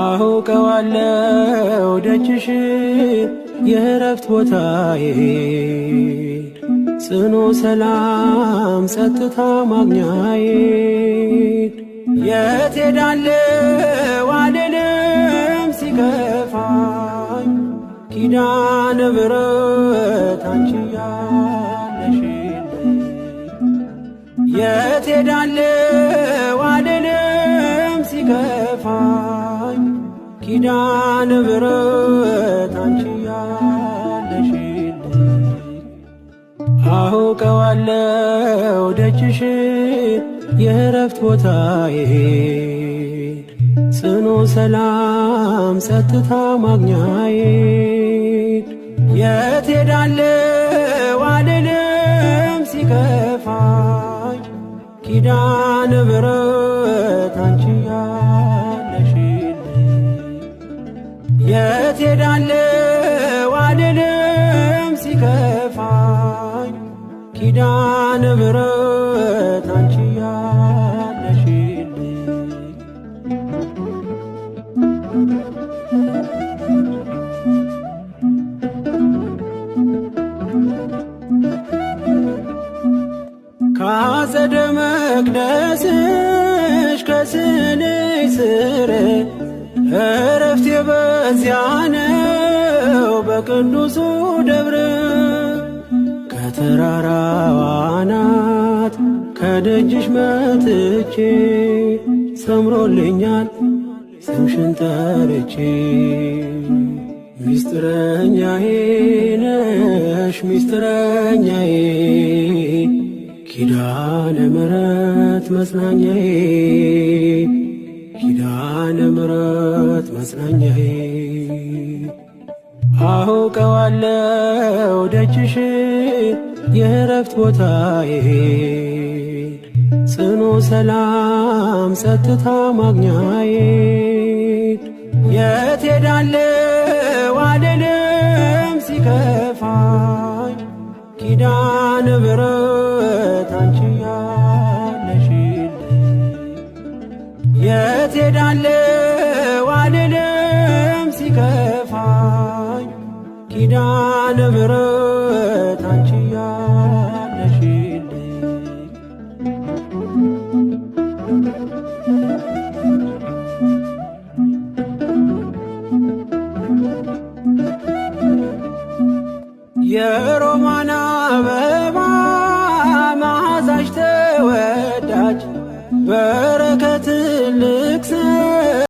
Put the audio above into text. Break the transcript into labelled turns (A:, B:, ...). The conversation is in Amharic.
A: አውቀዋለሁ ደጅሽ የእረፍት ቦታዬ ጽኑ ሰላም ጸጥታ ማግኛዬ። የት ሄዳለሁ አልልም ሲከፋኝ፣ ኪዳነ ምሕረት አንቺ ያለሽልኝ። የት ሄዳለሁ አልልም ሲከፋኝ፣ ኪዳነ ምሕረት አንቺ ያለሽልኝ። አውቀዋለሁ ደጅሽ የእረፍት ቦታዬ ጽኑ ሰላም ጸጥታ ማግኛዬ። የት ሄዳለሁ አልልም ሲከፋኝ፣ ኪዳነ ምሕረት አንቺ ያለሽልኝ። የት ሄዳለሁ አልልም ሲከፋኝ፣ ኪዳነ ምሕረት አንቺ ያለሽልኝ። ካጸደ መቅደስሽ ከስንሽ ስር እረፍቴ በዚያ ነው በቅዱሱ ደብር። ከተራራዋ አናት ከደጅሽ መጥቼ ሰምሮልኛል ስምሽን ጠርቼ። ሚስጥረኛዬ ነሽ ሚስጥረኛዬ፣ ኪዳነ ምሕረት መጽናኛዬ፣ ኪዳነ ምሕረት መጽናኛዬ። አውቀዋለሁ ደጅሽ የእረፍት ቦታዬ ጽኑ ሰላም ጸጥታ ማግኛዬ። የት ሄዳለሁ አልልም ሲከፋኝ፣ ኪዳነ ምሕረት አንቺ ያለሽልኝ። የት ሄዳለሁ አልልም ሲከፋኝ፣ ኪዳነ ምሕረት አንቺ ያለሽልኝ።